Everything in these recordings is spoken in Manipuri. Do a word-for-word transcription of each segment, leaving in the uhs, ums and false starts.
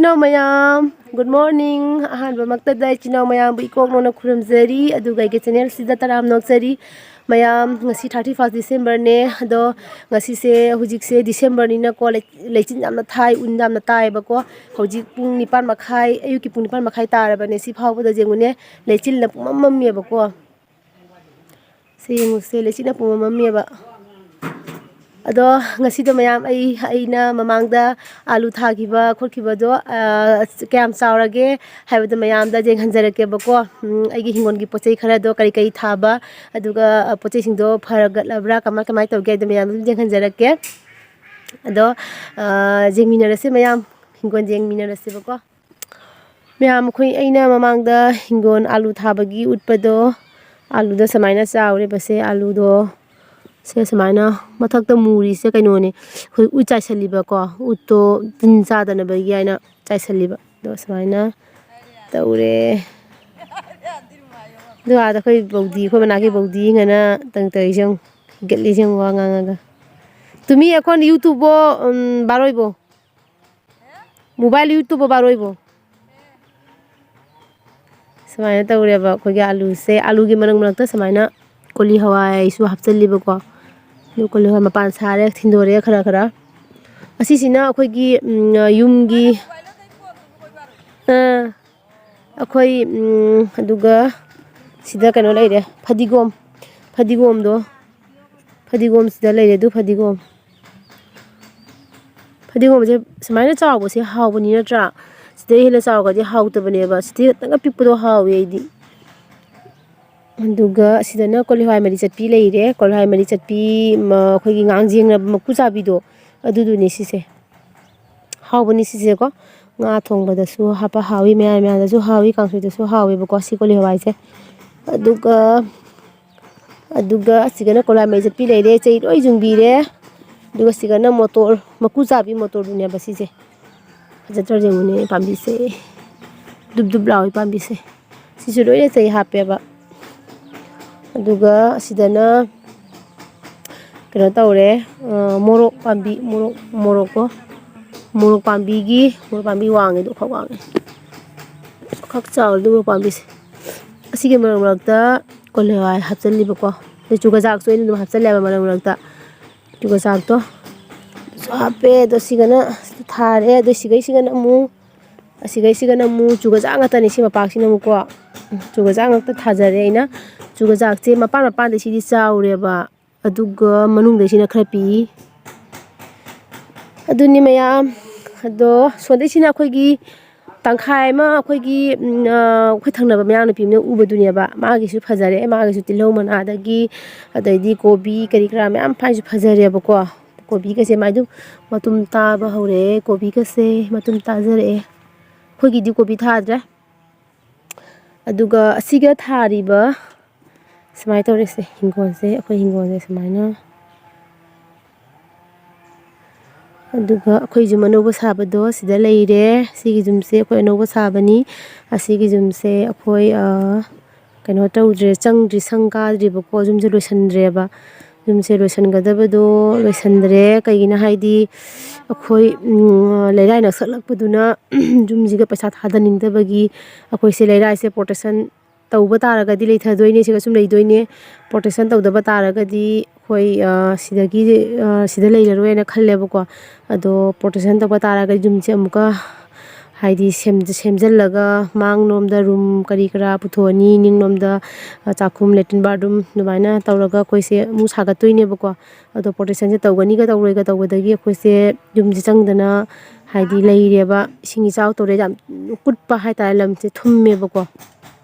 Hello ꯃꯌꯥꯝ, good morning꯫ ꯑꯍꯥꯟꯕꯃꯛꯇꯗ ꯏꯆꯤꯟ ꯏꯅꯥꯎ ꯃꯌꯥꯝꯕꯨ ꯏꯀꯣꯛꯅꯣꯅ ꯈꯨꯔꯨꯝꯖꯔꯤ, ꯑꯗꯨꯒ ꯑꯩꯒꯤ channel ꯁꯤꯗ ꯇꯔꯥꯝꯅ ꯑꯣꯛꯆꯔꯤ꯫ ꯃꯌꯥꯝ, ꯉꯁꯤ thirty first December ꯅꯦ, ꯑꯗꯣ ꯉꯁꯤꯁꯦ, ꯍꯧꯖꯤꯛꯁꯦ December ꯅꯤꯅꯀꯣ, ꯂꯩ-, ꯂꯩꯆꯤꯟ ꯌꯥꯝꯅ ꯊꯥꯏ, ꯎꯟ ꯌꯥꯝꯅ ꯇꯥꯏꯌꯦꯕꯀꯣ꯫ ꯍꯧꯖꯤꯛ ꯄꯨꯡ ꯅꯤꯄꯥꯟ ꯃꯈꯥꯏ, ꯑꯌꯨꯛꯀꯤ ꯄꯨꯡ ꯅꯤꯄꯥꯟ ꯃꯈꯥꯏ ꯇꯥꯔꯕꯅꯦ꯫ ꯁꯤ ꯐꯥꯎꯕꯗ ꯌꯦꯡꯉꯨꯅꯦ, ꯂꯩꯆꯤꯜꯅ ꯄꯨꯡꯃꯝ ꯃꯝꯃꯦꯕꯀꯣ꯫ ꯁꯤ ꯌꯦꯡꯉꯨꯁꯦ, ꯂꯩꯆꯤꯟꯅ ꯄꯨꯡꯃꯝ ꯃꯝꯃꯦꯕ꯫ ꯑꯗꯣ ꯉꯁꯤꯗꯣ ꯃꯌꯥꯝ, ꯑꯩ, ꯑꯩꯅ ꯃꯃꯥꯡꯗ ꯑꯥꯂꯨ ꯊꯥꯈꯤꯕ ꯈꯣꯠꯈꯤꯕꯗꯣ, ꯑ, ꯀꯌꯥꯝ ꯆꯥꯎꯔꯒꯦ ꯍꯥꯏꯕꯗꯣ ꯃꯌꯥꯝꯗ ꯌꯦꯡꯍꯟꯖꯔꯛꯀꯦꯕꯀꯣ꯫ ꯎꯝ, ꯑꯩꯒꯤ ꯍꯤꯡꯒꯣꯜꯒꯤ ꯄꯣꯠ ꯆꯩ ꯈꯔꯗꯣ ꯀꯔꯤ ꯀꯔꯤ ꯊꯥꯕ, ꯑꯗꯨꯒ, ꯑ, ꯄꯣꯠ ꯆꯩꯁꯤꯡꯗꯣ ꯐꯔꯒꯠꯂꯕ꯭ꯔꯥ, ꯀꯃꯥꯏ, ꯀꯃꯥꯏ ꯇꯧꯒꯦ ꯍꯥꯏꯗꯣ ꯃꯌꯥꯝꯗ ꯑꯗꯨꯝ ꯌꯦꯡꯍꯟꯖꯔꯛꯀꯦ꯫ ꯑꯗꯣ, ꯑ, ꯌꯦꯡꯃꯤꯟꯅꯔꯁꯦ ꯃꯌꯥꯝ, ꯍꯤꯡꯒꯣꯜ ꯌꯦꯡꯃꯤꯟꯅꯔꯁꯦꯕꯀꯣ꯫ ꯃꯌꯥꯝ, ꯑꯩꯈꯣꯏ, ꯑꯩꯅ ꯃꯃꯥꯡꯗ ꯍꯤꯡꯒꯣꯜ ꯑꯥꯂꯨ ꯊꯥꯕꯒꯤ ꯎꯠꯄꯗꯣ, ꯑꯥꯂꯨꯗ ꯁꯨꯃꯥꯏꯅ ꯆꯥꯎꯔꯤꯕꯁꯦ, ꯑꯥꯂꯨꯗꯣ ꯁꯦ ꯁꯨꯃꯥꯏꯅ ꯃꯊꯛꯇ ꯃꯨꯔꯤꯁꯦ ꯀꯩꯅꯣꯅꯦ, ꯑꯩꯈꯣꯏ ꯎꯠ ꯆꯥꯏꯁꯜꯂꯤꯕꯀꯣ, ꯎꯠꯇꯣ ꯇꯤꯟ ꯆꯥꯗꯅꯕꯒꯤ ꯍꯥꯏꯅ ꯆꯥꯏꯁꯜꯂꯤꯕ꯫ ꯑꯗꯣ ꯁꯨꯃꯥꯏꯅ ꯇꯧꯔꯦ꯫ ꯑꯗꯣ ꯑꯥꯗ ꯑꯩꯈꯣꯏ ꯕꯧꯗꯤ, ꯑꯩꯈꯣꯏ ꯃꯅꯥꯛꯀꯤ ꯕꯧꯗꯤ ꯉꯅ ꯇꯪ ꯇꯧꯔꯤꯁꯦ ꯌꯦꯡꯉꯨ, ꯍꯤꯒꯠꯂꯤꯁꯦ ꯌꯦꯡꯉꯨ, ꯋꯥ ꯉꯥꯡꯉꯒ꯫ তুমি এখন YouTube-ও, উম, বারোইবো? মোবাইল YouTube-ও বারোইবো? ꯁꯨꯃꯥꯏꯅ ꯇꯧꯔꯦꯕ ꯑꯩꯈꯣꯏꯒꯤ ꯑꯥꯂꯨꯁꯦ꯫ ꯑꯥꯂꯨꯒꯤ ꯃꯔꯛ ꯃꯔꯛꯇ ꯁꯨꯃꯥꯏꯅ ꯀꯣꯂꯤ ꯍꯋꯥꯏꯁꯨ ꯍꯥꯞꯆꯤꯜꯂꯤꯕꯀꯣ꯫ ꯑꯗꯨ ꯀꯣꯂꯤ ꯍꯋꯥꯏ ꯃꯄꯥꯟ ꯁꯥꯔꯦ, ꯊꯤꯟꯗꯣꯔꯛꯑꯦ ꯈꯔ ꯈꯔ꯫ ꯑꯁꯤꯁꯤꯅ ꯑꯩꯈꯣꯏꯒꯤ, ꯎꯝ, ꯌꯨꯝꯒꯤ, ꯑꯥ, ꯑꯩꯈꯣꯏ, ꯎꯝ, ꯑꯗꯨꯒ ꯁꯤꯗ ꯀꯩꯅꯣ ꯂꯩꯔꯦ, ꯐꯗꯤꯒꯣꯝ, ꯐꯗꯤꯒꯣꯝꯗꯣ, ꯐꯗꯤꯒꯣꯝꯁꯤꯗ ꯂꯩꯔꯦ, ꯑꯗꯨ ꯐꯗꯤꯒꯣꯝ꯫ ꯐꯗꯤꯒꯣꯝꯁꯦ ꯁꯨꯃꯥꯏꯅ ꯆꯥꯎꯕꯁꯦ ꯍꯥꯎꯕꯅꯤ ꯅꯠꯇ꯭ꯔꯥ? ꯁꯤꯗꯩ ꯍꯦꯟꯅ ꯆꯥꯎꯔꯒꯗꯤ ꯍꯥꯎꯇꯕꯅꯦꯕ꯫ ꯁꯤꯗꯩ ꯈꯤꯇꯪꯒ ꯄꯤꯛꯄꯗꯣ ꯍꯥꯎꯋꯦ ꯑꯩꯗꯤ꯫ ꯑꯗꯨꯒ ꯁꯤꯗꯅ ꯀꯣꯂꯤ ꯍꯋꯥꯏ ꯃꯔꯤ ꯆꯠꯄꯤ ꯂꯩꯔꯦ꯫ ꯀꯣꯂꯤ ꯍꯋꯥꯏ ꯃꯔꯤ ꯆꯠꯄꯤ, ꯃ-, ꯑꯩꯈꯣꯏꯒꯤ ꯉꯥꯡꯖꯦꯡꯅ ꯃꯀꯨ ꯆꯥꯕꯤꯗꯣ, ꯑꯗꯨꯗꯨꯅꯦ ꯁꯤꯁꯦ꯫ ꯍꯥꯎꯕꯅꯤ ꯁꯤꯁꯦꯀꯣ꯫ ꯉꯥ ꯊꯣꯡꯕꯗꯁꯨ ꯍꯥꯞꯄ ꯍꯥꯎꯏ, ꯃꯌꯥꯟ ꯃꯌꯥꯟꯗꯁꯨ ꯍꯥꯎꯏ, ꯀꯥꯡꯁꯣꯏꯗꯁꯨ ꯍꯥꯎꯋꯦꯕꯀꯣ ꯁꯤ ꯀꯣꯂꯤ ꯍꯋꯥꯏꯁꯦ꯫ ꯑꯗꯨꯒ, ꯑꯗꯨꯒ ꯑꯁꯤꯒꯅ ꯀꯣꯂꯤ ꯍꯋꯥꯏ ꯃꯔꯤ ꯆꯠꯄꯤ ꯂꯩꯔꯦ, ꯆꯩ ꯂꯣꯏ ꯌꯨꯡꯕꯤꯔꯦ꯫ ꯑꯗꯨꯒ ꯁꯤꯒꯅ ꯃꯣꯇꯣꯔ, ꯃꯀꯨ ꯆꯥꯕꯤ ꯃꯣꯇꯣꯔꯗꯨꯅꯦꯕ ꯁꯤꯁꯦ꯫ ꯐꯖꯗ꯭ꯔꯣ ꯌꯦꯡꯉꯨꯅꯦ ꯄꯥꯝꯕꯤꯁꯦ, ꯗꯨꯞ ꯗꯨꯞ ꯂꯥꯎꯏ ꯄꯥꯝꯕꯤꯁꯦ꯫ ꯁꯤꯁꯨ ꯂꯣꯏꯅ ꯆꯩ ꯍꯥꯞꯄꯦꯕ꯫ ꯑꯗꯨꯒ ꯑꯁꯤꯗꯅ ꯀꯩꯅꯣ ꯇꯧꯔꯦ, ꯑ, ꯃꯣꯔꯣꯛ ꯄꯥꯝꯕꯤ, ꯃꯣꯔꯣꯛ, ꯃꯣꯔꯣꯛꯀꯣ꯫ ꯃꯣꯔꯣꯛ ꯄꯥꯝꯕꯤꯒꯤ, ꯃꯣꯔꯣꯛ ꯄꯥꯝꯕꯤ ꯋꯥꯡꯉꯦ, ꯑꯗꯨ ꯈꯛ ꯋꯥꯡꯉꯦ, ꯈꯛ ꯆꯥꯎꯔꯦ ꯑꯗꯨ ꯃꯣꯔꯣꯛ ꯄꯥꯝꯕꯤꯁꯦ꯫ ꯑꯁꯤꯒꯤ ꯃꯔꯛ ꯃꯔꯛꯇ ꯀꯣꯂꯤ ꯍꯋꯥꯏ ꯍꯥꯞꯆꯜꯂꯤꯕꯀꯣ, ꯑꯗꯩ ꯆꯨꯒꯖꯥꯛꯁꯨ ꯑꯩꯅ ꯑꯗꯨꯝ ꯍꯥꯞꯆꯜꯂꯦꯕ ꯃꯔꯛ ꯃꯔꯛꯇ꯫ ꯆꯨꯒꯖꯥꯛꯇꯣ ꯑꯗꯨꯁꯨ ꯍꯥꯞꯄꯦ꯫ ꯑꯗꯣ ꯁꯤꯒꯅ ꯊꯥꯔꯦ꯫ ꯑꯗꯣ ꯁꯤꯒꯩꯁꯤꯒꯅ ꯑꯃꯨꯛ, ꯑꯁꯤꯒꯩꯁꯤꯒꯅ ꯑꯃꯨꯛ ꯆꯨꯒꯖꯥꯛ ꯉꯥꯛꯇꯅꯦ ꯁꯤ ꯃꯄꯥꯛꯁꯤꯅ ꯑꯃꯨꯛꯀꯣ꯫ ꯆꯨꯒꯖꯥꯛ ꯉꯥꯛꯇ ꯊꯥꯖꯔꯦ ꯑꯩꯅ꯫ ꯆꯨꯒꯖꯥꯛꯁꯦ ꯃꯄꯥꯟ ꯃꯄꯥꯟꯗ ꯁꯤꯗꯤ ꯆꯥꯎꯔꯦꯕ, ꯑꯗꯨꯒ ꯃꯅꯨꯡꯗꯩꯁꯤꯅ ꯈꯔ ꯄꯤꯛꯏ꯫ ꯑꯗꯨꯅꯤ ꯃꯌꯥꯝ꯫ ꯑꯗꯣ ꯁꯣꯝꯗꯩꯁꯤꯅ ꯑꯩꯈꯣꯏꯒꯤ ꯇꯪꯈꯥꯏ ꯑꯃ ꯑꯩꯈꯣꯏꯒꯤ, ꯎꯝ, ꯑ, ꯑꯩꯈꯣꯏ ꯊꯪꯅꯕ ꯃꯌꯥꯝ ꯅꯨꯄꯤ ꯑꯃꯅ ꯎꯕꯗꯨꯅꯦꯕ꯫ ꯃꯥꯒꯤꯁꯨ ꯐꯖꯔꯦ, ꯃꯥꯒꯤꯁꯨ ꯇꯤꯜꯍꯧ ꯃꯅꯥꯗꯒꯤ, ꯑꯗꯩꯗꯤ ꯀꯣꯕꯤ ꯀꯔꯤ ꯀꯔꯥ ꯃꯌꯥꯝ ꯐꯥꯏꯁꯨ ꯐꯖꯔꯦꯕꯀꯣ꯫ ꯀꯣꯕꯤꯒꯁꯦ ꯃꯥꯏꯗꯨ ꯃꯇꯨꯝ ꯇꯥꯕ ꯍꯧꯔꯛꯑꯦ, ꯀꯣꯕꯤꯒꯁꯦ ꯃꯇꯨꯝ ꯇꯥꯖꯔꯛꯑꯦ꯫ ꯑꯩꯈꯣꯏꯒꯤꯗꯤ ꯀꯣꯕꯤ ꯊꯥꯗ꯭ꯔꯦ꯫ ꯑꯗꯨꯒ ꯑꯁꯤꯒ ꯊꯥꯔꯤꯕ ꯁꯨꯃꯥꯏꯅ ꯇꯧꯔꯤꯁꯦ, ꯍꯤꯡꯒꯣꯜꯁꯦ, ꯑꯩꯈꯣꯏ ꯍꯤꯡꯒꯣꯜꯁꯦ ꯁꯨꯃꯥꯏꯅ꯫ ꯑꯗꯨꯒ ꯑꯩꯈꯣꯏ ꯌꯨꯝ ꯑꯅꯧꯕ ꯁꯥꯕꯗꯣ ꯁꯤꯗ ꯂꯩꯔꯦ꯫ ꯁꯤꯒꯤ ꯌꯨꯝꯁꯦ ꯑꯩꯈꯣꯏ ꯑꯅꯧꯕ ꯁꯥꯕꯅꯤ꯫ ꯑꯁꯤꯒꯤ ꯌꯨꯝꯁꯦ ꯑꯩꯈꯣꯏ, ꯑ, ꯀꯩꯅꯣ ꯇꯧꯗ꯭ꯔꯦ, ꯆꯪꯗ꯭ꯔꯤ, ꯁꯪ ꯀꯥꯗ꯭ꯔꯤꯕꯀꯣ, ꯌꯨꯝꯁꯦ ꯂꯣꯏꯁꯟꯗ꯭ꯔꯦꯕ꯫ ꯌꯨꯝꯁꯦ ꯂꯣꯏꯁꯟꯒꯗꯕꯗꯣ ꯂꯣꯏꯁꯟꯗ꯭ꯔꯦ꯫ ꯀꯩꯒꯤꯅꯣ ꯍꯥꯏꯗꯤ ꯑꯩꯈꯣꯏ, ꯎꯝ, ꯂꯩꯔꯥꯏ ꯅꯛꯁꯜꯂꯛꯄꯗꯨꯅ ꯌꯨꯝꯁꯤꯒ ꯄꯩꯁꯥ ꯊꯥꯗꯅꯤꯡꯗꯕꯒꯤ ꯑꯩꯈꯣꯏꯁꯦ ꯂꯩꯔꯥꯏꯁꯦ ꯄꯣꯔꯇꯦꯁꯟ ꯇꯧꯕ ꯇꯥꯔꯒꯗꯤ ꯂꯩꯊꯗꯣꯏꯅꯦ, ꯁꯤꯒ ꯁꯨꯝ ꯂꯩꯗꯣꯏꯅꯦ꯫ ꯄꯣꯔꯇꯦꯁꯟ ꯇꯧꯗꯕ ꯇꯥꯔꯒꯗꯤ ꯑꯩꯈꯣꯏ, ꯑ, ꯁꯤꯗꯒꯤ, ꯑ, ꯁꯤꯗ ꯂꯩꯔꯔꯣꯏꯅ ꯈꯜꯂꯦꯕꯀꯣ꯫ ꯑꯗꯣ ꯄꯣꯔꯇꯦꯁꯟ ꯇꯧꯕ ꯇꯥꯔꯒꯗꯤ ꯌꯨꯝꯁꯦ ꯑꯃꯨꯛꯀ ꯍꯥꯏꯗꯤ ꯁꯦꯝ-, ꯁꯦꯝꯖꯤꯜꯂꯒ ꯃꯥꯡꯂꯣꯝꯗ ꯔꯨꯝ ꯀꯔꯤ ꯀꯔꯥ ꯄꯨꯊꯣꯛꯑꯅꯤ, ꯅꯤꯡꯂꯣꯝꯗ, ꯑ, ꯆꯥꯛꯈꯨꯝ, ꯂꯦꯇ꯭ꯔꯤꯟ, ꯕꯥꯠꯔꯨꯝ ꯑꯗꯨꯃꯥꯏꯅ ꯇꯧꯔꯒ ꯑꯩꯈꯣꯏꯁꯦ ꯑꯃꯨꯛ ꯁꯥꯒꯠꯇꯣꯏꯅꯦꯕꯀꯣ꯫ ꯑꯗꯣ ꯄꯣꯔꯇꯦꯁꯟꯁꯦ ꯇꯧꯒꯅꯤꯒ ꯇꯧꯔꯣꯏꯒ ꯇꯧꯕꯗꯒꯤ ꯑꯩꯈꯣꯏꯁꯦ ꯌꯨꯝꯁꯦ ꯆꯪꯗꯅ ꯍꯥꯏꯗꯤ ꯂꯩꯔꯦꯕ꯫ ꯏꯁꯤꯡ ꯏꯆꯥꯎ ꯇꯧꯔꯦ, ꯌꯥꯝ ꯀꯨꯠꯄ ꯍꯥꯏꯇꯥꯔꯦ, ꯂꯝꯁꯦ ꯊꯨꯝꯃꯦꯕꯀꯣ꯫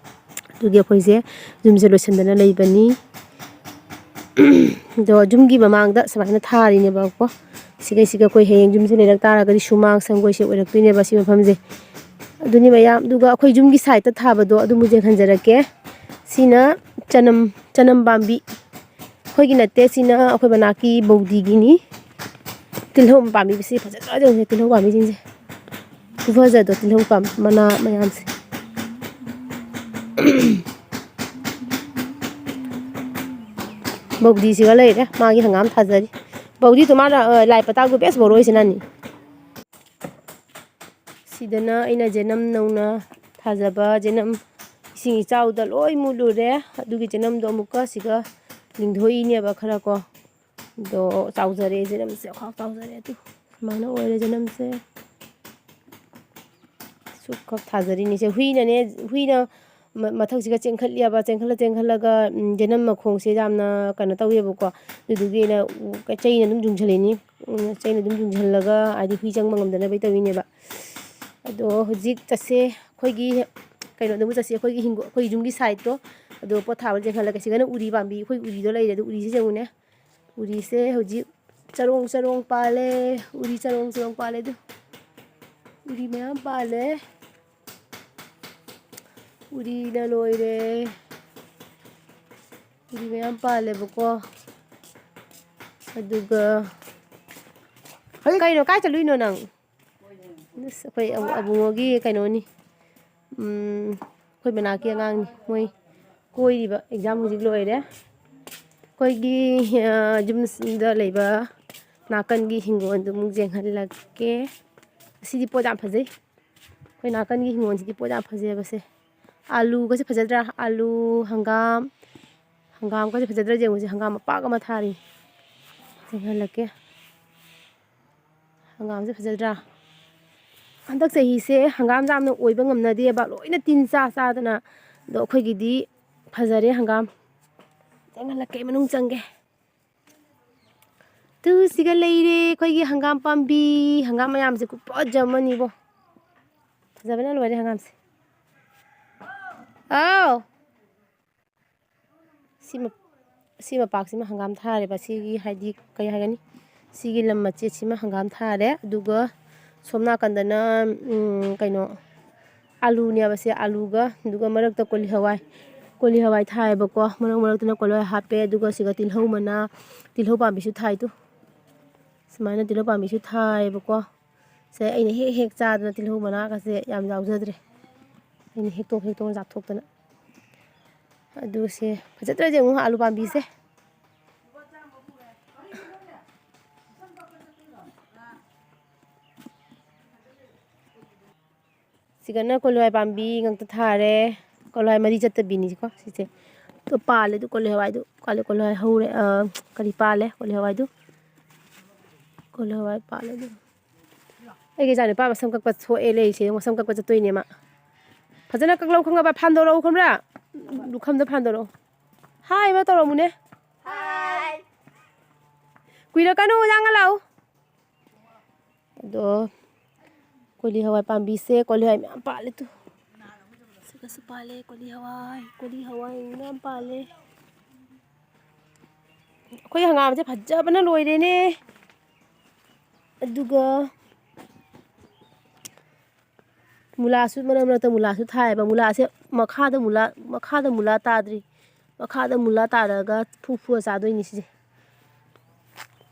ꯑꯗꯨꯒꯤ ꯑꯩꯈꯣꯏꯁꯦ ꯌꯨꯝꯁꯦ ꯂꯣꯏꯁꯤꯟꯗꯅ ꯂꯩꯕꯅꯤ꯫ ꯑꯗꯣ ꯌꯨꯝꯒꯤ ꯃꯃꯥꯡꯗ ꯁꯨꯃꯥꯏꯅ ꯊꯥꯔꯤꯅꯦꯕꯀꯣ꯫ ꯁꯤꯈꯩꯁꯤꯒ ꯑꯩꯈꯣꯏ ꯍꯌꯦꯡ ꯌꯨꯝꯁꯦ ꯂꯩꯔꯛ ꯇꯥꯔꯒꯗꯤ ꯁꯨꯃꯥꯡ ꯁꯪꯒꯣꯏꯁꯦ ꯑꯣꯏꯔꯛꯇꯣꯏꯅꯦꯕ ꯁꯤ ꯃꯐꯝꯁꯦ꯫ ꯑꯗꯨꯅꯤ ꯃꯌꯥꯝ꯫ ꯑꯗꯨꯒ ꯑꯩꯈꯣꯏ ꯌꯨꯝꯒꯤ ꯁꯥꯏꯠꯇ ꯊꯥꯕꯗꯣ ꯑꯗꯨ ꯑꯃꯨꯛ ꯌꯦꯡꯍꯟꯖꯔꯛꯀꯦ꯫ ꯁꯤꯅ ꯆꯅꯝ, ꯆꯅꯝ ꯄꯥꯝꯕꯤ꯫ ꯑꯩꯈꯣꯏꯒꯤ ꯅꯠꯇꯦ, ꯁꯤꯅ ꯑꯩꯈꯣꯏ ꯃꯅꯥꯛꯀꯤ ꯕꯧꯗꯤꯒꯤꯅꯤ꯫ ꯇꯤꯜꯍꯧ ꯄꯥꯝꯕꯤꯁꯤ ꯐꯖꯗ꯭ꯔꯥ ꯌꯦꯡꯉꯨꯁꯦ, ꯇꯤꯜꯍꯧ ꯄꯥꯝꯕꯤꯁꯤꯡꯁꯦ꯫ ꯈꯨꯐꯖꯗꯣ, ꯇꯤꯜꯍꯧ ꯄꯥꯝ-, ꯃꯅꯥ ꯃꯌꯥꯝꯁꯦ꯫ ꯕꯧꯗꯤꯁꯤꯒ ꯂꯩꯔꯦ, ꯃꯥꯒꯤ ꯍꯪꯒꯥꯝ ꯊꯥꯖꯔꯤ꯫ ꯕꯧꯗꯤꯗꯣ ꯃꯥꯅ, ꯑ, ꯂꯥꯏ ꯄꯇꯥꯒꯨ ꯕꯦꯁ ꯕꯣꯔꯣꯏꯁꯤꯅꯅꯤ꯫ ꯁꯤꯗꯅ ꯑꯩꯅ ꯖꯦꯅꯝ ꯅꯧꯅ ꯊꯥꯖꯕ ꯖꯦꯅꯝ ꯏꯁꯤꯡ ꯏꯆꯥꯎꯗ ꯂꯣꯏ ꯃꯨꯠꯂꯨꯔꯦ꯫ ꯑꯗꯨꯒꯤ ꯖꯦꯅꯝꯗꯣ ꯑꯃꯨꯛꯀ ꯁꯤꯒ ꯂꯤꯡꯊꯣꯛꯏꯅꯦꯕ ꯈꯔ ꯀꯣ꯫ ꯑꯗꯣ ꯆꯥꯎꯖꯔꯦ ꯖꯦꯅꯝꯁꯦ, ꯈ꯭ꯋꯥꯏ ꯆꯥꯎꯖꯔꯦ꯫ ꯑꯗꯨ ꯁꯨꯃꯥꯏꯅ ꯑꯣꯏꯔꯦ ꯖꯦꯅꯝꯁꯦ꯫ ꯁꯨꯛꯈꯛ ꯊꯥꯖꯔꯤꯅꯤꯁꯦ꯫ ꯍꯨꯏꯅꯅꯦ, ꯍꯨꯏꯅ ꯃ-, ꯃꯊꯛꯁꯤꯒ ꯆꯦꯟꯈꯠꯂꯦꯕ, ꯆꯦꯟꯈꯠꯂ, ꯆꯦꯟꯈꯠꯂꯒ, ꯎꯝ, ꯖꯦꯅꯝ ꯃꯈꯣꯡꯁꯦ ꯌꯥꯝꯅ ꯀꯩꯅꯣ ꯇꯧꯋꯦꯕꯀꯣ꯫ ꯑꯗꯨꯗꯨꯒꯤ ꯑꯩꯅ ꯎ-, ꯆꯩꯅ ꯑꯗꯨꯝ ꯌꯨꯡꯁꯤꯜꯂꯤꯅꯤ꯫ ꯎꯝ, ꯆꯩꯅ ꯑꯗꯨꯝ ꯌꯨꯡꯁꯤꯜꯂꯒ, ꯍꯥꯏꯗꯤ ꯍꯨꯏ ꯆꯪꯕ ꯉꯝꯗꯅꯕ ꯇꯧꯔꯤꯅꯦꯕ꯫ ꯑꯗꯣ ꯍꯧꯖꯤꯛ ꯆꯠꯁꯦ, ꯑꯩꯈꯣꯏꯒꯤ ꯀꯩꯅꯣꯗꯕꯨ ꯆꯠꯁꯦ, ꯑꯩꯈꯣꯏꯒꯤ ꯍꯤꯡꯒꯣꯜ, ꯑꯩꯈꯣꯏ ꯌꯨꯝꯒꯤ ꯁꯥꯏꯠꯇꯣ, ꯑꯗꯣ ꯄꯣꯠ ꯊꯥꯕ ꯆꯦꯟꯈꯠꯂꯒ꯫ ꯁꯤꯒꯅ ꯎꯔꯤ ꯄꯥꯝꯕꯤ, ꯑꯩꯈꯣꯏ ꯎꯔꯤꯗꯣ ꯂꯩꯔꯦ꯫ ꯑꯗꯣ ꯎꯔꯤꯁꯦ ꯌꯦꯡꯉꯨꯅꯦ, ꯎꯔꯤꯁꯦ ꯍꯧꯖꯤꯛ ꯆꯔꯣꯡ ꯆꯔꯣꯡ ꯄꯥꯜꯂꯦ꯫ ꯎꯔꯤ ꯆꯔꯣꯡ ꯆꯔꯣꯡ ꯄꯥꯜꯂꯦ꯫ ꯑꯗꯨ ꯎꯔꯤ ꯃꯌꯥꯝ ꯄꯥꯜꯂꯦ꯫ ꯎꯔꯤꯅ ꯂꯣꯏꯔꯦ꯫ ꯎꯔꯤ ꯃꯌꯥꯝ ꯄꯥꯜꯂꯦꯕꯀꯣ꯫ ꯑꯗꯨꯒ, ꯀꯩꯅꯣ, ꯀꯥꯏ ꯆꯠꯂꯨꯏꯅꯣ ꯅꯪ? ꯑꯁ, ꯑꯩꯈꯣꯏ ꯑꯕꯨ-, ꯑꯕꯨꯡꯉꯣꯒꯤ ꯀꯩꯅꯣꯅꯤ꯫ ꯎꯝ, ꯑꯩꯈꯣꯏ ꯃꯅꯥꯛꯀꯤ ꯑꯉꯥꯡꯅꯤ꯫ ꯃꯣꯏ ꯀꯣꯏꯔꯤꯕ꯫ ꯑꯦꯛꯖꯥꯝ ꯍꯧꯖꯤꯛ ꯂꯣꯏꯔꯦ꯫ ꯑꯩꯈꯣꯏꯒꯤ, ꯑ, ꯌꯨꯝꯁꯤꯗ ꯂꯩꯕ ꯅꯥꯀꯟꯒꯤ ꯍꯤꯡꯒꯣꯜꯗꯨ ꯑꯃꯨꯛ ꯌꯦꯡꯍꯜꯂꯛꯀꯦ꯫ ꯑꯁꯤꯗꯤ ꯄꯣꯠ ꯌꯥꯝ ꯐꯖꯩ꯫ ꯑꯩꯈꯣꯏ ꯅꯥꯀꯟꯒꯤ ꯍꯤꯡꯒꯣꯜꯁꯤꯗꯤ ꯄꯣꯠ ꯌꯥꯝ ꯐꯖꯩꯕꯁꯦ꯫ ꯑꯥꯂꯨꯒꯁꯦ ꯐꯖꯗ꯭ꯔꯥ? ꯑꯥꯂꯨ, ꯍꯪꯒꯥꯝ, ꯍꯪꯒꯥꯝꯒꯁꯦ ꯐꯖꯗ꯭ꯔꯥ ꯌꯦꯡꯉꯨꯁꯦ꯫ ꯍꯪꯒꯥꯝ ꯃꯄꯥꯛ ꯑꯃ ꯊꯥꯔꯤ꯫ ꯌꯦꯡꯍꯜꯂꯛꯀꯦ꯫ ꯍꯪꯒꯥꯝꯁꯦ ꯐꯖꯗ꯭ꯔꯥ? ꯍꯟꯗꯛ ꯆꯍꯤꯁꯦ ꯍꯪꯒꯥꯝ ꯌꯥꯝꯅ ꯑꯣꯏꯕ ꯉꯝꯅꯗꯦꯕ, ꯂꯣꯏꯅ ꯇꯤꯟ ꯆꯥ ꯆꯥꯗꯅ꯫ ꯑꯗꯣ ꯑꯩꯈꯣꯏꯒꯤꯗꯤ ꯐꯖꯔꯦ ꯍꯪꯒꯥꯝ꯫ ꯆꯪꯍꯜꯂꯛꯀꯦ, ꯃꯅꯨꯡ ꯆꯪꯒꯦ꯫ ꯇꯨ, ꯁꯤꯒ ꯂꯩꯔꯦ ꯑꯩꯈꯣꯏꯒꯤ ꯍꯪꯒꯥꯝ ꯄꯥꯝꯕꯤ꯫ ꯍꯪꯒꯥꯝ ꯃꯌꯥꯝꯁꯦ ꯈꯨꯐꯖ ꯑꯃꯅꯤꯕꯣ꯫ ꯐꯖꯕꯅ ꯂꯣꯏꯔꯦ ꯍꯪꯒꯥꯝꯁꯦ꯫ ꯑꯥꯎ! ꯁꯤ ꯃ-, ꯁꯤ ꯃꯄꯥꯛꯁꯤꯃ ꯍꯪꯒꯥꯝ ꯊꯥꯔꯦꯕ꯫ ꯁꯤꯒꯤ, ꯍꯥꯏꯗꯤ, ꯀꯩ ꯍꯥꯏꯒꯅꯤ? ꯁꯤꯒꯤ ꯂꯝ ꯃꯆꯦꯠꯁꯤꯃ ꯍꯪꯒꯥꯝ ꯊꯥꯔꯦ꯫ ꯑꯗꯨꯒ ꯁꯣꯝ ꯅꯥꯀꯟꯗꯅ, ꯎꯝ, ꯀꯩꯅꯣ, ꯑꯥꯂꯨꯅꯦꯕ ꯁꯦ, ꯑꯥꯂꯨꯒ, ꯑꯗꯨꯒ ꯃꯔꯛꯇ ꯀꯣꯂꯤ ꯍꯋꯥꯏ, ꯀꯣꯂꯤ ꯍꯋꯥꯏ ꯊꯥꯏꯌꯦꯕꯀꯣ꯫ ꯃꯔꯛ ꯃꯔꯛꯇꯅ ꯀꯣꯂꯤ ꯍꯋꯥꯏ ꯍꯥꯞꯄꯦ꯫ ꯑꯗꯨꯒ ꯁꯤꯒ ꯇꯤꯜꯍꯧ ꯃꯅꯥ, ꯇꯤꯜꯍꯧ ꯄꯥꯝꯕꯤꯁꯨ ꯊꯥꯏ ꯇꯨ꯫ ꯁꯨꯃꯥꯏꯅ ꯇꯤꯜꯍꯧ ꯄꯥꯝꯕꯤꯁꯨ ꯊꯥꯏꯌꯦꯕꯀꯣ꯫ ꯁꯦ, ꯑꯩꯅ ꯍꯦꯛ ꯍꯦꯛ ꯆꯥꯗꯅ ꯇꯤꯜꯍꯧ ꯃꯅꯥꯒꯁꯦ ꯌꯥꯝ ꯌꯥꯎꯖꯗ꯭ꯔꯦ꯫ ꯑꯩꯅ ꯍꯦꯛꯇꯣꯛ ꯍꯦꯛꯇꯣꯛꯅ ꯆꯥꯊꯣꯛꯇꯅ꯫ ꯑꯗꯨ ꯁꯦ, ꯐꯖꯗ꯭ꯔꯗꯤ ꯑꯃꯨꯛ ꯑꯥꯂꯨ ꯄꯥꯝꯕꯤꯁꯦ꯫ ꯁꯤꯒꯅ ꯀꯣꯂꯤ ꯍꯋꯥꯏ ꯄꯥꯝꯕꯤ ꯉꯥꯛꯇ ꯊꯥꯔꯦ꯫ ꯀꯣꯂꯤ ꯍꯋꯥꯏ ꯃꯔꯤ ꯆꯠꯇꯕꯤꯅꯤꯀꯣ ꯁꯤꯁꯦ꯫ ꯑꯗꯣ ꯄꯥꯜꯂꯦ ꯑꯗꯨ ꯀꯣꯂꯤ ꯍꯋꯥꯏꯗꯨ꯫ ꯀꯣꯂꯤ, ꯀꯣꯂꯤ ꯍꯋꯥꯏ ꯍꯧꯔꯦ꯫ ꯑ, ꯀꯔꯤ ꯄꯥꯜꯂꯦ ꯀꯣꯂꯤ ꯍꯋꯥꯏꯗꯨ? ꯀꯣꯂꯤ ꯍꯋꯥꯏ ꯄꯥꯜꯂꯦ ꯑꯗꯨ꯫ ꯑꯩꯒꯤ ꯏꯆꯥꯅꯨꯄꯥ ꯃꯁꯝ ꯀꯛꯄ ꯊꯣꯛꯑꯦ ꯂꯩꯔꯤꯁꯦ꯫ ꯃꯁꯝ ꯀꯛꯄ ꯆꯠꯇꯣꯏꯅꯦ ꯃꯥ꯫ ꯐꯖꯅ ꯀꯛꯂꯧ ꯈꯪꯉꯕ? ꯐꯥꯟꯗꯣꯔꯛꯎ ꯈꯪꯕ꯭ꯔꯥ? ꯂꯨꯈꯝꯗ ꯐꯥꯟꯗꯣꯔꯛꯎ꯫ ꯍꯥꯏ ꯑꯃ ꯇꯧꯔꯝꯃꯨꯅꯦ꯫ ꯍꯥꯏ꯫ ꯀꯨꯏꯔꯛꯀꯅꯨ, ꯂꯥꯡꯉ ꯂꯥꯛꯎ꯫ ꯑꯗꯣ ꯀꯣꯂꯤ ꯍꯋꯥꯏ ꯄꯥꯝꯕꯤꯁꯦ ꯀꯣꯂꯤ ꯍꯋꯥꯏ ꯃꯌꯥꯝ ꯄꯥꯜꯂꯦ ꯇꯨ꯫ ꯁꯤꯒꯁꯨ ꯄꯥꯜꯂꯦ ꯀꯣꯂꯤ ꯍꯋꯥꯏ, ꯀꯣꯂꯤ ꯍꯋꯥꯏ ꯃꯌꯥꯝ ꯄꯥꯜꯂꯦ꯫ ꯑꯩꯈꯣꯏ ꯍꯪꯒꯥꯝꯁꯦ ꯐꯖꯕꯅ ꯂꯣꯏꯔꯦꯅꯦ꯫ ꯑꯗꯨꯒ ꯃꯨꯂꯥꯁꯨ ꯃꯔꯛ ꯃꯔꯛꯇ ꯃꯨꯂꯥꯁꯨ ꯊꯥꯏꯌꯦꯕ꯫ ꯃꯨꯂꯥꯁꯦ ꯃꯈꯥꯗ ꯃꯨꯂꯥ, ꯃꯈꯥꯗ ꯃꯨꯂꯥ ꯇꯥꯗ꯭ꯔꯤ꯫ ꯃꯈꯥꯗ ꯃꯨꯂꯥ ꯇꯥꯔꯒ ꯐꯨ ꯐꯨꯔ ꯆꯥꯗꯣꯏꯅꯤ ꯁꯤꯁꯦ꯫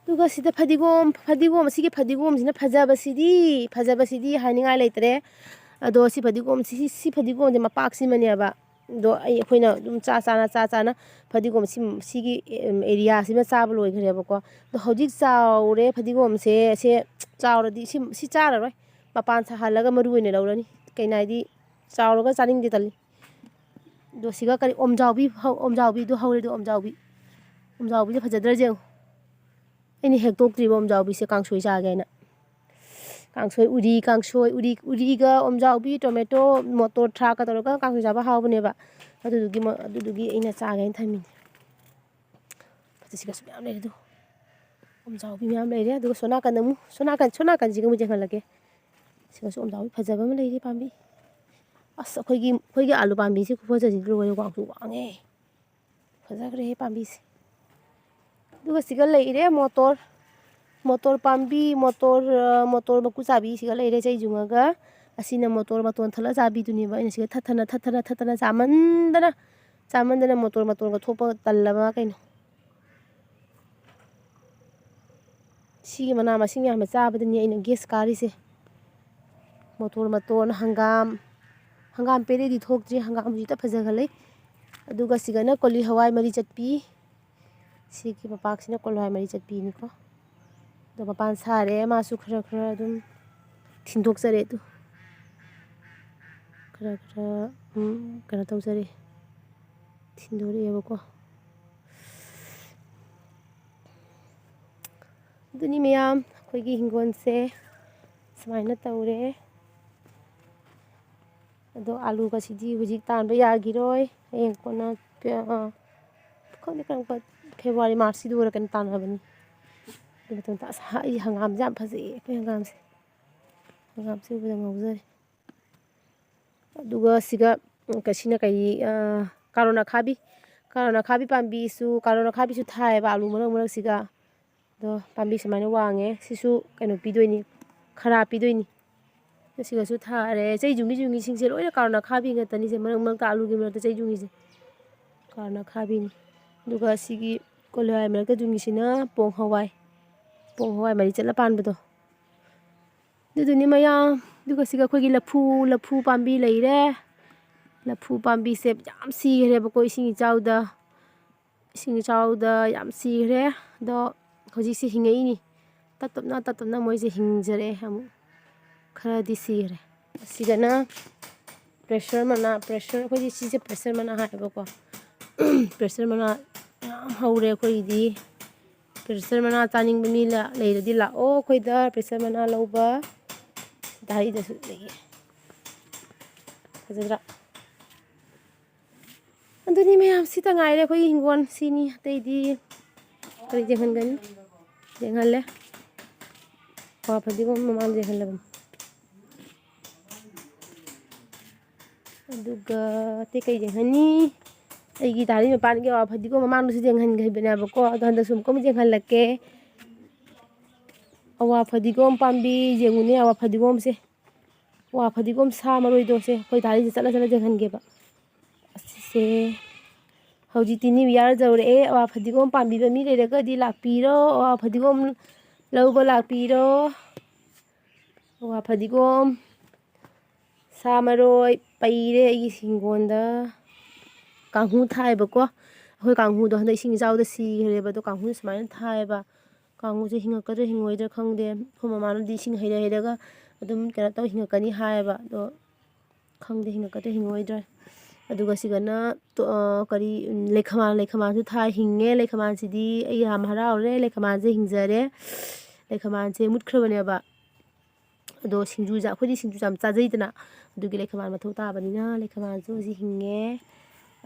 ꯑꯗꯨꯒ ꯁꯤꯗ ꯐꯗꯤꯒꯣꯝ, ꯐꯗꯤꯒꯣꯝ, ꯑꯁꯤꯒꯤ ꯐꯗꯤꯒꯣꯝꯁꯤꯅ ꯐꯖꯕꯁꯤꯗꯤ, ꯐꯖꯕꯁꯤꯗꯤ ꯍꯥꯏꯅꯤꯡꯉꯥꯏ ꯂꯩꯇ꯭ꯔꯦ꯫ ꯑꯗꯣ ꯁꯤ ꯐꯗꯤꯒꯣꯝꯁꯤ, ꯁꯤ, ꯁꯤ ꯐꯗꯤꯒꯣꯝꯁꯦ ꯃꯄꯥꯛꯁꯤꯃꯅꯦꯕ꯫ ꯑꯗꯣ ꯑꯩ, ꯑꯩꯈꯣꯏꯅ ꯑꯗꯨꯝ ꯆꯥ ꯆꯥꯅ, ꯆꯥ ꯆꯥꯅ ꯐꯗꯤꯒꯣꯝ ꯁꯤ, ꯁꯤꯒꯤ, ꯑꯦꯝ, ꯑꯦꯔꯤꯌꯥꯁꯤꯃ ꯆꯥꯕ ꯂꯣꯏꯈ꯭ꯔꯦꯕꯀꯣ꯫ ꯑꯗꯣ ꯍꯧꯖꯤꯛ ꯆꯥꯎꯔꯦ ꯐꯗꯤꯒꯣꯝꯁꯦ, ꯁꯦ ꯆꯥꯎꯔꯗꯤ ꯁꯤ, ꯁꯤ ꯆꯥꯔꯔꯣꯏ꯫ ꯃꯄꯥꯟ ꯁꯥꯍꯜꯂꯒ ꯃꯔꯨ ꯑꯣꯏꯅ ꯂꯧꯔꯅꯤ꯫ ꯀꯩꯅꯣ ꯍꯥꯏꯗꯤ ꯆꯥꯎꯔꯒ ꯆꯥꯅꯤꯡꯗꯦ, ꯇꯜꯂꯤ꯫ ꯑꯗꯣ ꯁꯤꯒ ꯀꯔꯤ ꯑꯣꯝꯖꯥꯎꯕꯤ ꯍꯧ-, ꯑꯣꯝꯖꯥꯎꯕꯤꯗꯣ ꯍꯧꯔꯦ, ꯑꯗꯣ ꯑꯣꯝꯖꯥꯎꯕꯤ꯫ ꯑꯣꯝꯖꯥꯎꯕꯤꯁꯦ ꯐꯖꯗ꯭ꯔꯥ ꯌꯦꯡꯉꯨ꯫ ꯑꯩꯅ ꯍꯦꯛꯇꯣꯛꯇ꯭ꯔꯤꯕ ꯑꯣꯝꯖꯥꯎꯕꯤꯁꯦ ꯀꯥꯡꯁꯣꯏ ꯆꯥꯒꯦ ꯍꯥꯏꯅ꯫ ꯀꯥꯡꯁꯣꯏ ꯎꯔꯤ, ꯀꯥꯡꯁꯣꯏ ꯎꯔꯤ, ꯎꯔꯤꯒ ꯑꯣꯝꯖꯥꯎꯕꯤ, ꯇꯣꯃꯦꯇꯣ, ꯃꯣꯇꯣꯔ ꯊ꯭ꯔꯥꯛꯀ ꯇꯧꯔꯒ ꯀꯥꯡꯁꯣꯏ ꯆꯥꯕ ꯍꯥꯎꯕꯅꯦꯕ꯫ ꯑꯗꯨꯗꯨꯒꯤ ꯃ-, ꯑꯗꯨꯗꯨꯒꯤ ꯑꯩꯅ ꯆꯥꯒꯦ ꯍꯥꯏꯅ ꯊꯝꯃꯤꯅꯦ꯫ ꯐꯖꯁꯤꯒꯁꯨ ꯃꯌꯥꯝ ꯂꯩꯔꯦ ꯑꯗꯨ꯫ ꯑꯣꯝꯖꯥꯎꯕꯤ ꯃꯌꯥꯝ ꯂꯩꯔꯦ꯫ ꯑꯗꯨꯒ ꯁꯣꯝ ꯅꯥꯀꯟꯗ ꯑꯃꯨꯛ, ꯁꯣꯝ ꯅꯥꯀꯟ, ꯁꯣꯝ ꯅꯥꯀꯟꯁꯤꯒ ꯑꯃꯨꯛ ꯌꯦꯡꯍꯜꯂꯒꯦ꯫ ꯁꯤꯒꯁꯨ ꯑꯣꯝꯖꯥꯎꯕꯤ ꯐꯖꯕ ꯑꯃ ꯂꯩꯔꯦ ꯄꯥꯝꯕꯤ꯫ ꯑꯁ, ꯑꯩꯈꯣꯏꯒꯤ, ꯑꯩꯈꯣꯏꯒꯤ ꯑꯥꯂꯨ ꯄꯥꯝꯕꯤꯁꯦ ꯈꯨꯐꯖꯁꯤꯗꯤ ꯂꯣꯏꯔꯦ, ꯋꯥꯡꯁꯨ ꯋꯥꯡꯉꯦ꯫ ꯐꯖꯈ꯭ꯔꯦꯍꯦ ꯄꯥꯝꯕꯤꯁꯦ꯫ ꯑꯗꯨꯒ ꯁꯤꯒ ꯂꯩꯔꯦ ꯃꯣꯇꯣꯔ, ꯃꯣꯇꯣꯔ ꯄꯥꯝꯕꯤ, ꯃꯣꯇꯣꯔ, ꯑ, ꯃꯣꯇꯣꯔ ꯃꯀꯨ ꯆꯥꯕꯤ ꯁꯤꯒ ꯂꯩꯔꯦ ꯆꯩ ꯌꯨꯡꯉꯒ꯫ ꯑꯁꯤꯅ ꯃꯣꯇꯣꯔ ꯃꯇꯣꯟ ꯊꯠꯂ ꯆꯥꯕꯤꯗꯨꯅꯦꯕ꯫ ꯑꯩꯅ ꯁꯤꯒ ꯊꯠꯊꯅ, ꯊꯠꯊꯅ, ꯊꯠꯊꯅ ꯆꯥꯃꯟꯗꯅ, ꯆꯥꯃꯟꯗꯅ ꯃꯣꯇꯣꯔ ꯃꯇꯣꯟꯒ ꯊꯣꯛꯄ ꯇꯜꯂꯕ ꯀꯩꯅꯣ꯫ ꯁꯤꯒꯤ ꯃꯅꯥ ꯃꯁꯤꯡ ꯌꯥꯝꯅ ꯆꯥꯕꯗꯅꯤ ꯑꯩꯅ ꯒꯦꯁ ꯀꯥꯔꯤꯁꯦ꯫ ꯃꯣꯇꯣꯔ ꯃꯇꯣꯟ, ꯍꯪꯒꯥꯝ, ꯍꯪꯒꯥꯝ ꯄꯦꯔꯦꯗꯤ ꯊꯣꯛꯇ꯭ꯔꯤ, ꯍꯪꯒꯥꯝ ꯍꯧꯖꯤꯛꯇ ꯐꯖꯈꯠꯂꯛꯏ꯫ ꯑꯗꯨꯒ ꯁꯤꯒꯅ ꯀꯣꯂꯤ ꯍꯋꯥꯏ ꯃꯔꯤ ꯆꯠꯄꯤ꯫ ꯁꯤꯒꯤ ꯃꯄꯥꯛꯁꯤꯅ ꯀꯣꯂꯤ ꯍꯋꯥꯏ ꯃꯔꯤ ꯆꯠꯄꯤꯅꯤꯀꯣ꯫ ꯑꯗꯣ ꯃꯄꯥꯟ ꯁꯥꯔꯦ, ꯃꯥꯁꯨ ꯈꯔ ꯈꯔ ꯑꯗꯨꯝ ꯊꯤꯟꯗꯣꯛꯆꯔꯦ ꯑꯗꯨ꯫ ꯈꯔ ꯈꯔ, ꯎꯝ, ꯀꯩꯅꯣ ꯇꯧꯖꯔꯤ, ꯊꯤꯟꯗꯣꯔꯛꯑꯦꯕꯀꯣ꯫ ꯑꯗꯨꯅꯤ ꯃꯌꯥꯝ, ꯑꯩꯈꯣꯏꯒꯤ ꯍꯤꯡꯒꯣꯜꯁꯦ ꯁꯨꯃꯥꯏꯅ ꯇꯧꯔꯦ꯫ ꯑꯗꯣ ꯑꯥꯂꯨꯒꯁꯤꯗꯤ ꯍꯧꯖꯤꯛ ꯇꯥꯟꯕ ꯌꯥꯈꯤꯔꯣꯏ, ꯍꯌꯦꯡ ꯀꯣꯟꯅ, ꯑ, ꯈꯪꯗꯦ, ꯀꯔꯝꯕ, ꯐꯦꯕ꯭ꯔꯨꯋꯥꯔꯤ, ꯃꯥꯔꯆꯀꯤꯗꯨ ꯑꯣꯏꯔꯀꯅꯤ ꯇꯥꯟꯅꯕꯅꯤ꯫ ꯑꯗꯨ ꯃꯇꯝꯗ, ꯑꯁ, ꯑꯩ ꯍꯪꯒꯥꯝꯁꯦ ꯌꯥꯝ ꯐꯖꯩꯌꯦ, ꯑꯩꯈꯣꯏ ꯍꯪꯒꯥꯝꯁꯦ꯫ ꯍꯪꯒꯥꯝꯁꯦ ꯎꯕꯗ ꯉꯥꯎꯖꯔꯦ꯫ ꯑꯗꯨꯒ ꯁꯤꯒ, ꯎꯝ, ꯀ-, ꯁꯤꯅ ꯀꯔꯤ, ꯑ, ꯀꯥꯔꯣꯠ ꯑꯈꯥꯕꯤ꯫ ꯀꯥꯔꯣꯠ ꯑꯈꯥꯕꯤ ꯄꯥꯝꯕꯤꯁꯨ, ꯀꯥꯔꯣꯠ ꯑꯈꯥꯕꯤꯁꯨ ꯊꯥꯏꯌꯦꯕ ꯑꯥꯂꯨ ꯃꯔꯛ ꯃꯔꯛꯁꯤꯒ꯫ ꯑꯗꯣ ꯄꯥꯝꯕꯤ ꯁꯨꯃꯥꯏꯅ ꯋꯥꯡꯉꯦ꯫ ꯁꯤꯁꯨ ꯀꯩꯅꯣ ꯄꯤꯗꯣꯏꯅꯤ, ꯈꯔ ꯄꯤꯗꯣꯏꯅꯤ꯫ ꯑꯁꯤꯒꯁꯨ ꯊꯥꯔꯦ꯫ ꯆꯩ ꯖꯨꯡꯒꯤ ꯖꯨꯡꯒꯤꯁꯤꯡꯁꯦ ꯂꯣꯏꯅ ꯀꯥꯔꯣꯠ ꯑꯈꯥꯕꯤ ꯉꯥꯛꯇꯅꯤꯁꯦ, ꯃꯔꯛ ꯃꯔꯛꯇ ꯑꯥꯂꯨꯒꯤ ꯃꯔꯛꯇ ꯆꯩ ꯖꯨꯡꯒꯤꯁꯦ꯫ ꯀꯥꯔꯣꯠ ꯑꯈꯥꯕꯤꯅꯤ꯫ ꯑꯗꯨꯒ ꯁꯤꯒꯤ ꯀꯣꯂꯤ ꯍꯋꯥꯏ ꯃꯔꯛꯇ ꯖꯨꯡꯒꯤꯁꯤꯅ ꯄꯣꯡ ꯍꯋꯥꯏ꯫ ꯄꯣꯡ ꯍꯋꯥꯏ ꯃꯔꯤ ꯆꯠꯂ ꯄꯥꯟꯕꯗꯣ꯫ ꯑꯗꯨꯗꯨꯅꯤ ꯃꯌꯥꯝ꯫ ꯑꯗꯨꯒ ꯁꯤꯒ ꯑꯩꯈꯣꯏꯒꯤ ꯂꯐꯨ, ꯂꯐꯨ ꯄꯥꯝꯕꯤ ꯂꯩꯔꯦ꯫ ꯂꯐꯨ ꯄꯥꯝꯕꯤꯁꯦ ꯌꯥꯝ ꯁꯤꯈ꯭ꯔꯦꯕꯀꯣ ꯏꯁꯤꯡ ꯏꯆꯥꯎꯗ꯫ ꯏꯁꯤꯡ ꯏꯆꯥꯎꯗ ꯌꯥꯝ ꯁꯤꯈ꯭ꯔꯦ꯫ ꯑꯗꯣ ꯍꯧꯖꯤꯛꯁꯤ ꯍꯤꯡꯉꯛꯏꯅꯤ꯫ ꯇꯞ ꯇꯞꯅ, ꯇꯞ ꯇꯞꯅ ꯃꯣꯏꯁꯦ ꯍꯤꯡꯖꯔꯛꯑꯦ ꯑꯃꯨꯛ꯫ ꯈꯔꯗꯤ ꯁꯤꯈ꯭ꯔꯦ꯫ ꯑꯁꯤꯗꯅ pressure ꯃꯅꯥ, pressure, ꯑꯩꯈꯣꯏꯗꯤ ꯁꯤꯁꯦ pressure ꯃꯅꯥ ꯍꯥꯏꯌꯦꯕꯀꯣ꯫ Pressure ꯃꯅꯥ ꯌꯥꯝ ꯍꯧꯔꯦ ꯑꯩꯈꯣꯏꯒꯤꯗꯤ꯫ Pressure ꯃꯅꯥ ꯆꯥꯅꯤꯡꯕ ꯃꯤ ꯂ-, ꯂꯩꯔꯗꯤ ꯂꯥꯛꯑꯣ ꯑꯩꯈꯣꯏꯗ pressure ꯃꯅꯥ ꯂꯧꯕ꯫ ꯗꯥꯏꯗꯁꯨ ꯂꯩꯌꯦ꯫ ꯐꯖꯗ꯭ꯔꯥ? ꯑꯗꯨꯅꯤ ꯃꯌꯥꯝ, ꯁꯤꯇ ꯉꯥꯏꯔꯦ ꯑꯩꯈꯣꯏꯒꯤ ꯍꯤꯡꯒꯣꯜ꯫ ꯁꯤꯅꯤ, ꯑꯇꯩꯗꯤ ꯀꯔꯤ ꯌꯦꯡꯍꯟꯒꯅꯤ? ꯌꯦꯡꯍꯜꯂꯦ꯫ ꯑꯋꯥ ꯐꯗꯤꯒꯣꯝ ꯃꯃꯥꯡꯗ ꯌꯦꯡꯍꯜꯂꯕꯅꯤ꯫ ꯑꯗꯨꯒ ꯑꯇꯩ ꯀꯩ ꯌꯦꯡꯍꯟꯅꯤ? ꯑꯩꯒꯤ ꯇꯥꯔꯤ ꯃꯄꯥꯟꯒꯤ ꯑꯋꯥ ꯐꯗꯤꯒꯣꯝ ꯃꯃꯥꯡꯗꯁꯨ ꯌꯦꯡꯍꯟꯈꯤꯕꯅꯦꯕꯀꯣ, ꯑꯗꯣ ꯍꯟꯗꯛꯁꯨ ꯑꯃꯨꯛꯀ ꯑꯃꯨꯛ ꯌꯦꯡꯍꯜꯂꯛꯀꯦ꯫ ꯑꯋꯥ ꯐꯗꯤꯒꯣꯝ ꯄꯥꯝꯕꯤ ꯌꯦꯡꯉꯨꯅꯦ, ꯑꯋꯥ ꯐꯗꯤꯒꯣꯝꯁꯦ꯫ ꯑꯋꯥ ꯐꯗꯤꯒꯣꯝ ꯁꯥ ꯃꯔꯣꯏꯗꯣ ꯁꯦ ꯑꯩꯈꯣꯏ ꯗꯥꯔꯤꯁꯦ ꯆꯠꯂ ꯆꯠꯂ ꯌꯦꯡꯍꯟꯒꯦꯕ꯫ ꯑꯁꯤꯁꯦ ꯍꯧꯖꯤꯛꯇꯤ New Year ꯌꯧꯔꯛꯑꯦ꯫ ꯑꯋꯥ ꯐꯗꯤꯒꯣꯝ ꯄꯥꯝꯕꯤꯕ ꯃꯤ ꯂꯩꯔꯒꯗꯤ ꯂꯥꯛꯄꯤꯔꯣ, ꯑꯋꯥ ꯐꯗꯤꯒꯣꯝ ꯂꯧꯕ ꯂꯥꯛꯄꯤꯔꯣ꯫ ꯑꯋꯥ ꯐꯗꯤꯒꯣꯝ, ꯁꯥ ꯃꯔꯣꯏ ꯄꯩꯔꯦ ꯑꯩꯒꯤ ꯍꯤꯡꯒꯣꯜꯗ꯫ ꯀꯥꯡꯍꯨ ꯊꯥꯏꯕꯀꯣ꯫ ꯑꯩꯈꯣꯏ ꯀꯥꯡꯍꯨꯗꯣ ꯍꯟꯗꯛ ꯏꯁꯤꯡ ꯏꯆꯥꯎꯗ ꯁꯤꯈ꯭ꯔꯦꯕ꯫ ꯑꯗꯣ ꯀꯥꯡꯍꯨ ꯁꯨꯃꯥꯏꯅ ꯊꯥꯏꯌꯦꯕ꯫ ꯀꯥꯡꯍꯨꯁꯦ ꯍꯤꯡꯉꯛꯀꯗ꯭ꯔꯥ ꯍꯤꯡꯉꯣꯏꯗ꯭ꯔꯥ ꯈꯪꯗꯦ꯫ ꯑꯩꯈꯣꯏ ꯃꯃꯥꯅꯗꯤ ꯏꯁꯤꯡ ꯍꯩꯔ ꯍꯩꯔꯒ ꯑꯗꯨꯝ ꯀꯩꯅꯣ ꯇꯧ ꯍꯤꯡꯉꯛꯀꯅꯤ ꯍꯥꯏꯌꯦꯕ꯫ ꯑꯗꯣ ꯈꯪꯗꯦ ꯍꯤꯡꯉꯛꯀꯗ꯭ꯔꯥ ꯍꯤꯡꯉꯣꯏꯗ꯭ꯔꯥ꯫ ꯑꯗꯨꯒ ꯁꯤꯒꯅ ꯇꯣ-, ꯑ, ꯀꯔꯤ, ꯎꯝ, ꯂꯩꯈꯃꯥꯟ, ꯂꯩꯈꯃꯥꯟꯁꯨ ꯊꯥ ꯍꯤꯡꯉꯦ꯫ ꯂꯩꯈꯃꯥꯟꯁꯤꯗꯤ ꯑꯩ ꯌꯥꯝ ꯍꯔꯥꯎꯔꯦ, ꯂꯩꯈꯃꯥꯟꯁꯦ ꯍꯤꯡꯖꯔꯦ꯫ ꯂꯩꯈꯃꯥꯟꯁꯦ ꯃꯨꯠꯈ꯭ꯔꯕꯅꯦꯕ꯫ ꯑꯗꯣ ꯁꯤꯡꯖꯨ ꯆꯥ-, ꯑꯩꯈꯣꯏꯗꯤ ꯁꯤꯡꯖꯨ ꯌꯥꯝ ꯆꯥꯖꯩꯗꯅ, ꯑꯗꯨꯒꯤ ꯂꯩꯈꯃꯥꯟ ꯃꯊꯧ ꯇꯥꯕꯅꯤꯅ ꯂꯩꯈꯃꯥꯟꯁꯨ ꯍꯧꯖꯤꯛ ꯍꯤꯡꯉꯦ꯫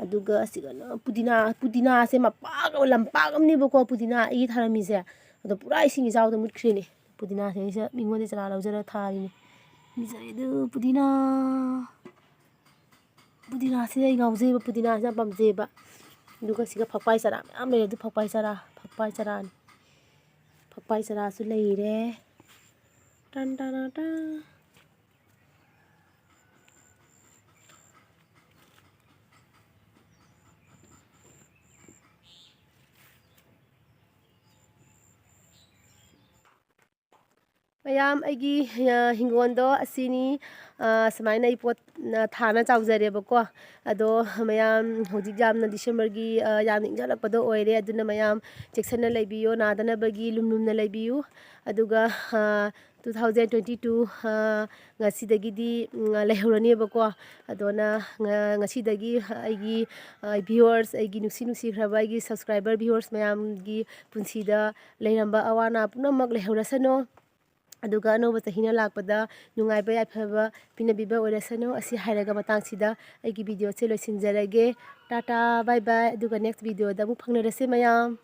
ꯑꯗꯨꯒ ꯑꯁꯤꯒꯅ ꯄꯨꯗꯤꯅꯥ, ꯄꯨꯗꯤꯅꯥꯁꯦ ꯃꯄꯥꯛ ꯑꯃ, ꯂꯝꯄꯥꯛ ꯑꯃꯅꯦꯕꯀꯣ ꯄꯨꯗꯤꯅꯥ ꯑꯩꯒꯤ ꯊꯥꯔꯝꯃꯤꯁꯦ꯫ ꯑꯗꯣ ꯄꯨꯔꯥ ꯏꯁꯤꯡ ꯏꯆꯥꯎꯗ ꯃꯨꯠꯈ꯭ꯔꯤꯅꯤ꯫ ꯄꯨꯗꯤꯅꯥꯁꯦ ꯑꯩꯁꯦ ꯃꯤꯉꯣꯟꯗ ꯆꯔꯥ ꯂꯧꯖꯔ ꯊꯥꯔꯤꯅꯤ꯫ ꯃꯤꯖꯔꯦ ꯑꯗꯨ ꯄꯨꯗꯤꯅꯥ꯫ ꯄꯨꯗꯤꯅꯥꯁꯤꯗ ꯑꯩ ꯉꯥꯎꯖꯩꯕ, ꯄꯨꯗꯤꯅꯥꯁꯦ ꯌꯥꯝ ꯄꯥꯝꯖꯩꯕ꯫ ꯑꯗꯨꯒ ꯁꯤꯒ ꯐꯛꯄꯥꯏ ꯆꯔꯥ ꯃꯌꯥꯝ ꯂꯩꯔꯦ꯫ ꯑꯗꯨ ꯐꯛꯄꯥꯏ ꯆꯔꯥ, ꯐꯛꯄꯥꯏ ꯆꯔꯥꯅꯤ꯫ ꯐꯛꯄꯥꯏ ꯆꯔꯥꯁꯨ ꯂꯩꯔꯦ꯫ ꯇꯟ ꯇꯅ ꯇꯟ꯫ ꯃꯌꯥꯝ, ꯑꯩꯒꯤ, ꯑ, ꯍꯤꯡꯒꯣꯜꯗꯣ ꯑꯁꯤꯅꯤ꯫ ꯑ, ꯁꯨꯃꯥꯏꯅ ꯑꯩ ꯄꯣꯠ, ꯑ, ꯊꯥꯅ ꯆꯥꯎꯖꯔꯦꯕꯀꯣ꯫ ꯑꯗꯣ ꯃꯌꯥꯝ, ꯍꯧꯖꯤꯛ ꯌꯥꯝꯅ ꯗꯤꯁꯦꯝꯕꯔꯒꯤ, ꯑ, ꯌꯥꯝꯅ ꯏꯪꯁꯤꯜꯂꯛꯄꯗ ꯑꯣꯏꯔꯦ꯫ ꯑꯗꯨꯅ ꯃꯌꯥꯝ ꯆꯦꯛꯁꯤꯟꯅ ꯂꯩꯕꯤꯌꯣ, ꯅꯥꯗꯅꯕꯒꯤ ꯂꯨꯝ ꯂꯨꯝꯅ ꯂꯩꯕꯤꯌꯨ꯫ ꯑꯗꯨꯒ, ꯑ, two thousand twenty two, ꯑ, ꯉꯁꯤꯗꯒꯤꯗꯤ, ꯎꯝ, ꯂꯩꯍꯧꯔꯅꯦꯕꯀꯣ꯫ ꯑꯗꯨꯅ ꯉ-, ꯉꯁꯤꯗꯒꯤ ꯑꯩꯒꯤ, ꯑ, viewers, ꯑꯩꯒꯤ ꯅꯨꯡꯁꯤ ꯅꯨꯡꯁꯤꯈ꯭ꯔꯕ ꯑꯩꯒꯤ subscriber viewers ꯃꯌꯥꯝꯒꯤ ꯄꯨꯟꯁꯤꯗ ꯂꯩꯔꯝꯕ ꯑꯋꯥ ꯑꯅꯥ ꯄꯨꯝꯅꯃꯛ ꯂꯩꯍꯧꯔꯁꯅꯨ꯫ ꯑꯗꯨꯒ ꯑꯅꯧꯕ ꯆꯍꯤꯅ ꯂꯥꯛꯄꯗ ꯅꯨꯡꯉꯥꯏꯕ ꯌꯥꯏꯐꯕ ꯄꯤꯅꯕꯤꯕ ꯑꯣꯏꯔꯁꯅꯨ꯫ ꯑꯁꯤ ꯍꯥꯏꯔꯒ ꯃꯇꯥꯡꯁꯤꯗ ꯑꯩꯒꯤ videoꯁꯦ ꯂꯣꯏꯁꯤꯟꯖꯔꯒꯦ꯫ Tata, bye bye꯫ ꯑꯗꯨꯒ next videoꯗ ꯑꯃꯨꯛ ꯐꯪꯅꯔꯁꯦ ꯃꯌꯥꯝ꯫